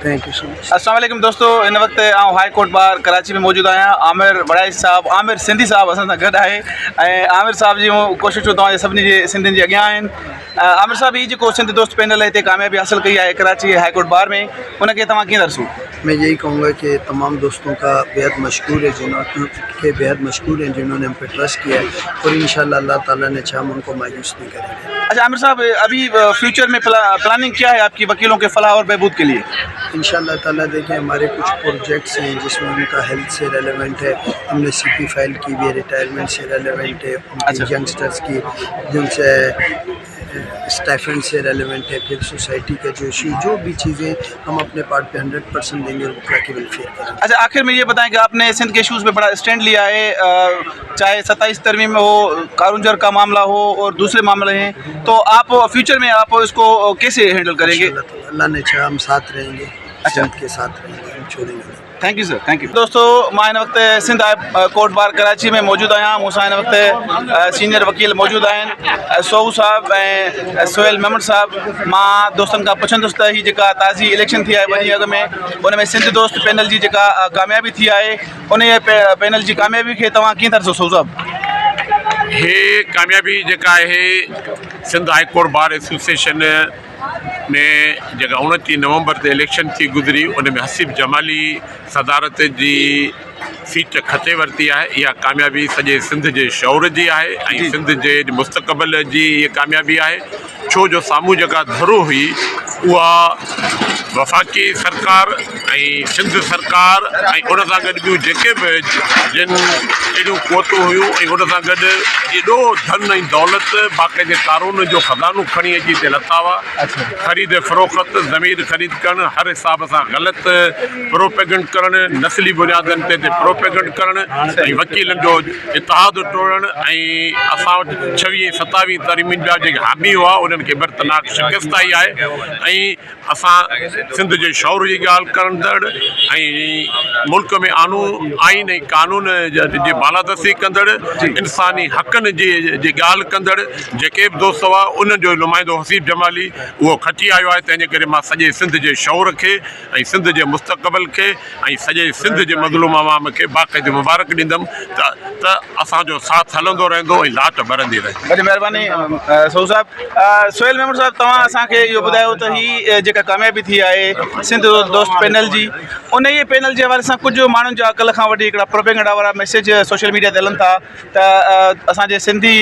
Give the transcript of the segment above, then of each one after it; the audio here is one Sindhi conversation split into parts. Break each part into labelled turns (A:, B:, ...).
A: Thank you so much.
B: السلام عليڪم دوستو هن وقت آئون هاء ڪورٽ بار ڪراچي ۾ موجود آهيان عامر وڙائچ صاحب عامر سنڌي صاحب اسان سان گڏ آهي ۽ عامر صاحب جون ڪوششون توهان جي سڀني جي سنڌين جي اڳيان آهن عامر صاحب هي جيڪو سنڌ دوست پينل هتي ڪاميابي حاصل ڪئي آهي ڪراچي هاء ڪورٽ بار ۾ ان کي توهان ڪيئن درسو
A: मैं यही कहूँगा कि तमाम दोस्तों का बेहद मशकूर है जिन्होंने के बेहद मशकूर हैं जिन्होंने हम पे ट्रस्ट किया है और इन अल्लाह ताला ने चाहा हम उनको मायूस नहीं करेंगे।
B: अच्छा आमिर साहब, अभी फ्यूचर में प्लानिंग क्या है आपकी वकीलों के फलाह और बहबूद के लिए?
A: इंशाअल्लाह ताला देखें, हमारे कुछ प्रोजेक्ट्स हैं जिसमें उनका हेल्थ से रेलेवेंट है, हमने सीपी फाइल की हुई है, रिटायरमेंट से रेलेवेंट है, उनके यंगस्टर्स की जिनसे स्टाइफेंड से रेलेवेंट है, फिर सोसाइटी का जो इशू, जो भी चीज़ें हम अपने पार्ट पे 100% देंगे और वकला की वेलफेयर करेंगे।
B: अच्छा, आखिर में ये बताएं कि आपने सिंध के इशूज़ पे बड़ा स्टैंड लिया है, चाहे 27 तरमीम हो, कारूंजर का मामला हो और दूसरे मामले हैं, तो आप फ्यूचर में आप इसको कैसे हैंडल करेंगे?
A: अल्लाह ने चाहा हम साथ रहेंगे। सिंध के साथ रहेंगे, हम छोड़ेंगे नहीं।
B: Thank you sir, thank you. दोस्तों, मां हिन वक़्तु Sindh high court bar Karachi में मौजूदु आहियां। मूंसां हिन वक़्तु सीनियर वकील मौजूदु आहिनि, सोहू साहब ऐं सोहेल मेमण साहब। मां दोस्तनि खां पुछंदुसि त हीअ जेका ताज़ी इलेक्शन थी आहे ॿ ॾींहं अॻु में, उन में सिंध दोस्त पैनल जी जेका कामयाबी थी आहे, उन पैनल जी कामयाबी खे तव्हां कीअं था ॾिसो सोहू साहब?
C: हे कामयाबी जेका आहे Sindh high court bar association ۾ جيڪا 29 نومبر تي اليڪشن ٿي گذري، ان ۾ حسيب جمالي صدارت جي سيٽ کٽي ورتي آهي. اها ڪاميابي سڄي سنڌ جي شعور جي آهي ۽ سنڌ جي مستقبل جي اها ڪاميابي آهي، ڇو جو سامهون جيڪا ڌر هئي اها وفاقي سرڪار ۽ سنڌ سرڪار ۽ ان سان گڏ ٻيون جيڪي به جن اهڙيون قوتون هيون ۽ ان سان گڏ ايڏو ڌن ۽ دولت باقاعدي قارون جو خزانو کڻي اچي هتي لٿا هئا. خريد فروخت، زمين خريد ڪرڻ، هر حساب سان غلط پروپيگنڊ ڪرڻ، نسلي بنيادن تي پروپيگنڊ ڪرڻ ۽ وڪيلن جو اتحاد ٽوڙڻ ۽ اسان وٽ ڇويهين ستاويهين ترميم جا جيڪي حامي هئا انهن کي عبرتناڪ شڪست آئي آهي ۽ اسان سنڌ جي شعور جي ڳالهه ڪرندڙ ۽ ملڪ ۾ آنون آئين ۽ قانون جي بالادستي ڪندڙ انساني حقن جي جي ڳالهه ڪندڙ جيڪي به دوست هئا انهن جو نمائندو حسيب جمالي اهو کٽي آيو آهي، تنهن جي ڪري مان سڄي سنڌ جي شعور کي ۽ سنڌ جي مستقبل کي ۽ سڄي سنڌ جي مظلوم عوام کي باقاعدي مبارڪ ڏيندم ته ته اسان جو ساٿ هلندو رهندو ۽ لاٽ ٻرندي رهندي.
B: وڏي مهرباني سهو صاحب. سهيل ميمڻ صاحب، توهان اسان کي اهو ٻڌايو ته هي جيڪا ڪاميابي ٿي آهي سنڌ دوست پينل جي، انهي پينل جي حوالي سان ڪجهه ماڻهن جا ڪلهه کان وٺي هڪڙا پروپيگنڊا وارا ميسيج سوشل ميڊيا تي هلن ٿا ته اسان جي سنڌي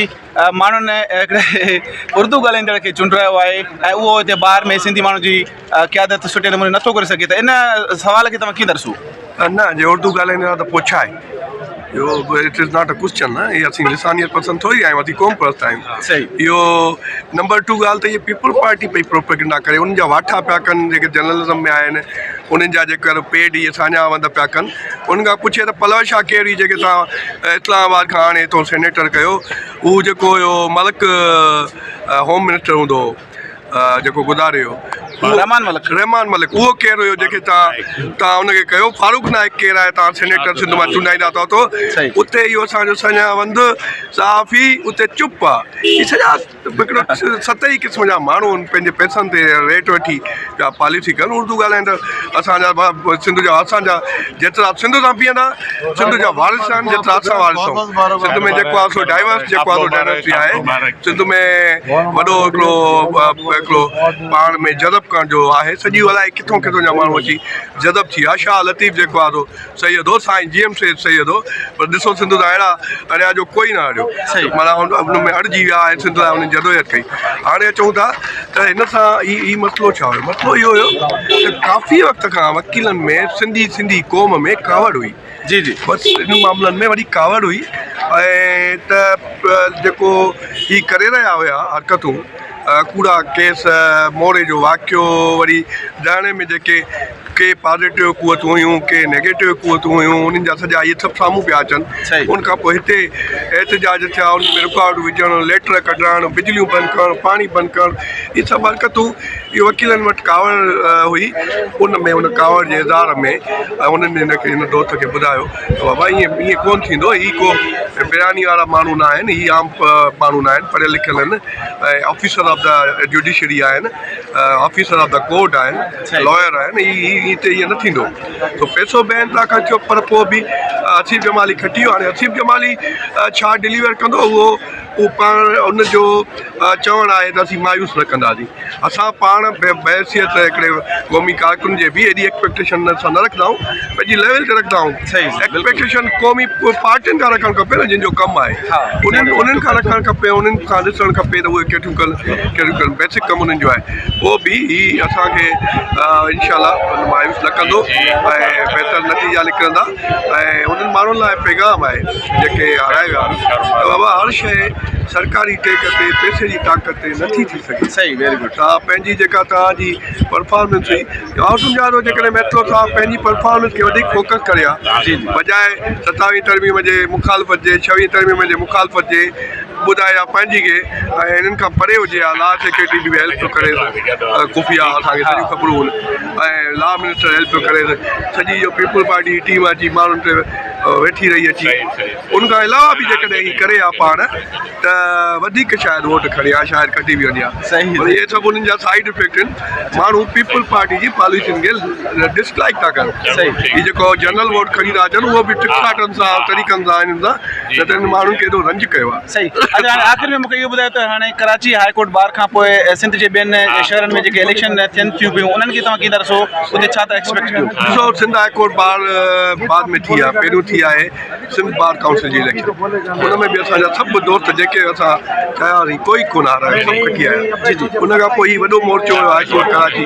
B: ماڻهن هڪڙي اردو ڳالهائيندڙ کي چونڊرايو آهي ۽ اهو هتي بار ۾ سنڌي ماڻهن جي قيادت سٺي نموني نٿو ڪري سگهي، ته ان سوال کي توهان ڪيئن ٿا ڏسو؟
D: نه، جي اردو ڳالهائيندو آهي ته پوء ڇا آهي؟ اهو it is not a question نه، اهي اسين لسانيت پسند ٿوري آهيون، اسين قوم پرست آهيون. اهو نمبر ٽو ڳالهه ته اهي پيپلز پارٽي پئي پروپيگنڊا ڪري، انهن جا واٺا پيا ڪن جيڪي جرنلزم ۾ آهن، انهن جا جيڪر پيڊ اهي ساڃاهه وند پيا ڪن. انهن کان پڇي ته پلو شاهه ڪير هئي جيڪي توهان اسلام آباد کان آڻي هتو سينيٽر ڪيو؟ هو جيڪو هيو ملڪ هوم منسٽر هوندو هو جيڪو گذاري ويو،
B: رحمان ملڪ.
D: رحمان ملڪ اهو ڪير هيو جيڪي توهان توهان ان کي ڪيو؟ فاروق نائڪ ڪير آهي توهان سينيٽر سنڌ مان چونڊائيندا اٿو ٿو اتي اهو اسان جو سڃا وند صحافي اتي چپ آ. هي سڄا هڪڙو ست ئي قسم جا ماڻهو آهن، پنهنجي پئسن تي ريٽ وٺي پيا پاليسي ڪن. اردو ڳالهائيندڙ اسان جا سنڌ جا اسان جا جيترا سنڌ سان بيهندا سنڌ جا وارث آهن، جيترا اسان وارث آهيون. سنڌ ۾ جيڪو آهي سو ڊائيورس جيڪو آهي سو ڊائناسٽي آهي. سنڌ ۾ وڏو هڪڙو هڪڙو پاڻ ۾ جذب ڪرڻ جو آهي. سڄي الائي ڪٿون ڪٿون جا ماڻهو اچي جذب ٿي ويا. شاهه لطيف جيڪو آهي سو سيد هو، سائين جي ايم سيد سيد هو، پر ڏسو سنڌ تان اهڙا اڙيا جو ڪوئي نه اڙيو، معنيٰ ان ۾ اڙجي ويا ۽ سنڌ لاء انهن جدوجهد ڪئي. هاڻي اچون ٿا ته هن سان هي هي مسئلو ڇا هيو؟ مسئلو اهو هيو ته ڪافي وقت کان وڪيلن ۾ سنڌي سنڌي قوم ۾ ڪاوڙ هئي.
B: جي جي.
D: بس انهن معاملن ۾ وڏي ڪاوڙ هئي ۽ ته جيڪو هي ڪري رهيا هيا حرڪتون، ڪوڙا ڪيس، موري جو واقعو، وري ڌرڻي ۾ جيڪي ڪي پازيٽو قوتون هيون ڪي نيگيٽو قوتون هيون، انهن جا سڄا اهي سڀ سامهون پيا اچن. ان کان پوء هتي احتجاج ٿيا، انهن ۾ رڪاوٽون وجهڻ، ليٽر ڪڍرائڻ، بجليون بند ڪرڻ، پاڻي بند ڪرڻ، اهي سڀ حرڪتون اهي وڪيلن وٽ ڪاوڙ هئي. ان ۾ ان ڪاوڙ جي اظهار ۾ انهن هن کي هن دوست کي ٻڌايو ته بابا ائين ائين ڪونه ٿيندو، هي ڪو برياني وارا ماڻهو نه آهن، هي عام ماڻهو نه آهن، پڙهيل لکيل آهن ۽ آفيسر آف the judiciary آهن، آفيسر آف the court آهن، لائر آهن، هي هتي ائين نه ٿيندو سو پئسو بين تان خرچ ٿيو پر پوء به حسيب جمالي کٽي ويو هاڻي حسيب جمالي ڇا ڊليور ڪندو اهو اهو پاڻ ان جو چوڻ آهي ته اسين مايوس نه ڪنداسين اسان پاڻ بحيثيت هڪڙي قومي ڪارڪن جي به ايڏي ايڪسپيڪٽيشن اسان نه رکندا آهيون پنهنجي ليول تي رکندا آهيون ايڪسپيڪٽيشن قومي پارٽين کان رکڻ کپي نه جن جو ڪم آهي انهن انهن کان رکڻ کپي انهن کان ڏسڻ کپي ته اهي ڪهڙيون ڪن ڪهڙيون ڪن بيسڪ ڪم انهن جو آهي پوء به هي اسان کي انشاء الله مايوس نه ڪندو ۽ بهتر نتيجا نڪرندا ۽ انهن ماڻهن لاء پيغام آهي جيڪي هارائي ويا ته بابا هر شيء سرڪاري ٽيڪ تي پئسي جي طاقت تي نٿي ٿي سگهي
B: صحيح ويري گڊ
D: توهان پنهنجي جيڪا توهان جي پرفارمنس هئي آئون سمجهان ٿو جيڪڏهن مهتو صاحب پنهنجي پرفارمنس کي وڌيڪ فوڪس ڪري ها بجاء ستاويهين ترميم جي مخالفت جي ڇويهين ترميم جي مخالفت جي ٻڌائي ها پنهنجي کي ۽ هنن کان پري هجي ها لا سيڪريٽري به هيلپ پيو ڪريس خفيه اسان کي سڄيون خبرون هن ۽ لا منسٽر هيلپ پيو ڪريس سڄي جو پيپلز پارٽي جي ٽيم اچي ماڻهن تي ويٺي رهي اچي ان کان علاوه به جيڪڏهن هي ڪري ها پاڻ ته وڌيڪ شايد ووٽ کڻي ها شايد کٽي به وڃي ها پر اهي سڀ انهن جا سائيڊ افيڪٽ آهن ماڻهو پيپلز پارٽي جي پاليسين کي ڊس لائيڪ ٿا ڪن هي جيڪو جنرل ووٽ کڻي ٿا اچن اهو به ٽڪساٽن سان طريقن سان هنن سان نه ته هنن ماڻهن کي ايڏو رنج ڪيو آهي.
B: صحيح اڇا هاڻي آخر ۾ مونکي اهو ٻڌايو ته هاڻي ڪراچي هاء ڪورٽ بار کان پوء سنڌ جي ٻين شهرن ۾ جيڪي اليڪشن ٿين ٿيون پيون انهن کي توهان ڪيئن ٿا ڏسو اتي ڇا ٿا ايڪسپيڪٽ ڪيو؟
D: ڏسو سنڌ هاء ڪورٽ بار بعد ۾ ٿي آهي پهريون ٿي آهي سنڌ بار ڪائونسل جي اليڪشن ان ۾ به اسان جا سڀ دوست جيڪي اسان چاهيا هئاسين ڪوئي ڪونه هارايو سڀ کٽي آيا جي جي ان کان پوء هي وڏو مورچو هيو high court Karachi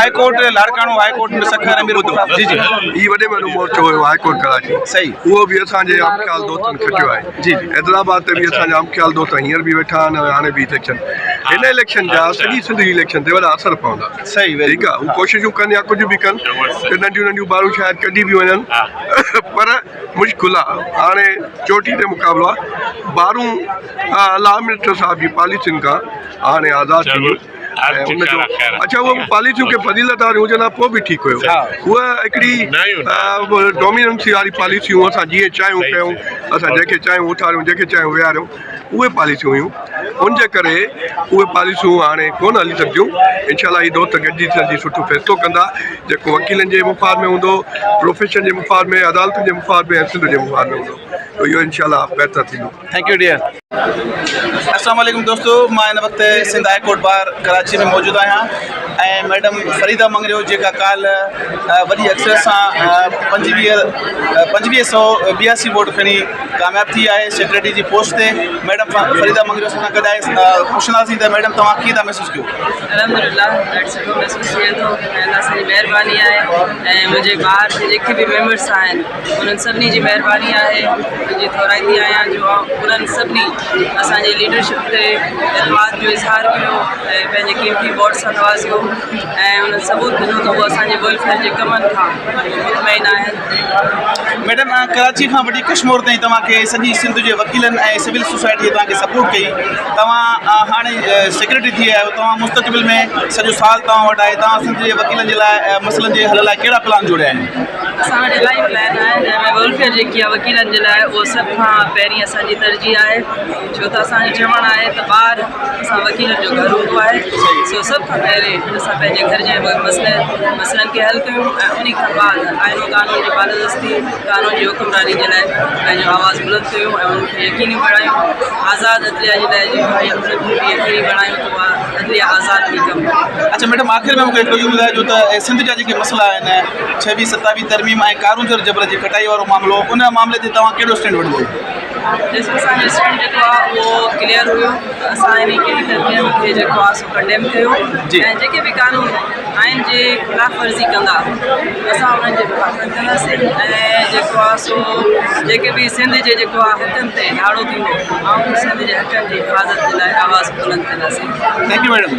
B: high court Larkana high court ۾ Sukkur ۽ Mirpur جي جي
D: هي وڏي ۾ وڏو مورچو هيو هاء ڪورٽ ڪراچي
B: صحيح
D: اهو به اسان جي هم خيال دوستن کٽيو آهي
B: جي جي
D: حيدرآباد تي به اسان جا هم خيال دوست هينئر به ويٺا آهن ۽ هاڻي به اليڪشن هن اليڪشن جا سڄي سنڌ جي اليڪشن تي وڏا اثر پوندا
B: صحيح ويري
D: ٺيڪ آهي هو ڪوششون ڪن يا ڪجهه به ڪن ته ننڍيون ننڍيون بارون شايد ڪڍي به وڃن پر مشڪل آهي هاڻي چوٽي تي مقابلو آهي بارون لا منسٽر صاحب جي پاليسين کان هاڻي آزاد ٿينديون ۽ ان جو اڇا اهو پاليسيون کي فضيلت واريون هجن ها پوء به ٺيڪ هيو اها هڪڙي ڊوميننسي واري پاليسيون اسان جيئن چاهيون ڪيون اسان جنهن کي چاهيون اٿاريون جنهن کي چاهيون ويهاريون اهي پاليسيون هيون ان جي ڪري اهي پاليسيون هاڻي ڪونه هلي سگهنديون انشاء الله هي دوست گڏجي سڏجي سٺو فيصلو ڪندا جيڪو وڪيلن جي مفاد ۾ هوندو پروفيشن جي مفاد ۾ عدالتن جي مفاد ۾ ۽ سنڌ جي مفاد ۾ هوندو اهو انشاء الله بهتر ٿيندو
B: thank you dear. السلام عليڪم دوستو مان هن وقت Sindh high court bar Karachi ۾ موجود آهيان ۽ ميڊم فريده مڱريو جيڪا ڪالهه وڏي اڪثريت سان پنجويهه سو ٻياسي ووٽ کڻي ڪامياب ٿي آهي سيڪريٽري جي پوسٽ تي ميڊم فريده مڱريو اسان سان گڏ آهي پڇنداسين ته ميڊم توهان ڪيئن ٿا محسوس ڪيو
E: الحمدلله ڏاڍو سٺو محسوس ٿئي ٿو ۽ الله سائين جي مهرباني آهي ۽ منهنجي بار جي جيڪي به ميمبرس آهن انهن سڀني جي مهرباني آهي انهن جي ٿورائتي آهيان جو انهن سڀني اسان جي ليڊرشپ تي اعتماد جو اظهار ڪيو ۽ پنهنجي قيمتي ووٽ سان نوازيو ۽ انهن ثبوت ڏنو ته هو اسان جي ويلفيئر جي ڪمن کان مطمئن آهن.
B: ميڊم ڪراچي کان وٺي ڪشمور تائين توهان کي سڄي سنڌ جي وڪيلن ۽ سول سوسائٽي توهان کي سپورٽ ڪئي توهان هاڻي سيڪريٽري ٿي ويا آهيو توهان مستقبل ۾ سڄو سال توهان وٽ آهي توهان سنڌ جي وڪيلن جي لاء مسئلن جي حل لاء ڪهڙا پلان جوڙيا آهن؟
E: اسان وٽ الاهي پلان آهن جنهن ۾ ويلفيئر جيڪي آهي وڪيلن جي لاء اهو سڀ کان پهرين اسان جي ترجيح آهي ڇو ته اسان جو چوڻ آهي ته ٻار اسان وڪيلن جو گهر هوندو آهي سو سڀ کان پهرين اسان پنهنجي گهر جي مسئلي مسئلن کي حل ڪيون ۽ ان کان بعد آئين و قانون جي بالادستي قانون جي حڪمراني جي لاء پنهنجو آواز بلند ڪيون ۽ انهن کي يقيني بڻايون آزاد عدليه جي لاء جيڪو آهي انهن کي به يقيني بڻايون ته اها عدليه آزاد ٿي ڪم ڪري.
B: اڇا ميڊم آخر ۾ مونکي هڪڙو اهو ٻڌائجو ته سنڌ جا جيڪي مسئلا آهن ڇويهه ستاويهه ترميم ۽ ڪارونجهر جبل جي ڪٽائي وارو معاملو ان معاملي تي توهان ڪهڙو اسٽينڊ وٺندو؟
E: ڏسو اسان جو اسٽينڊ جيڪو آهي اهو ڪليئر هيو ته اسان انهي ڪهڙي ترميم کي جيڪو آهي سو ڪنڊيم ڪيو ۽ جيڪي به قانون آئين جي خلاف ورزي ڪندا اسان انهن جي مخالفت ڪنداسين ۽ جيڪو آهي سو جيڪي به سنڌ جي جيڪو آهي حقن تي ڌاڙو ٿيندو آئون سنڌ جي حقن جي حفاظت جي لاء آواز بلند ڪنداسين.
B: Thank you madam.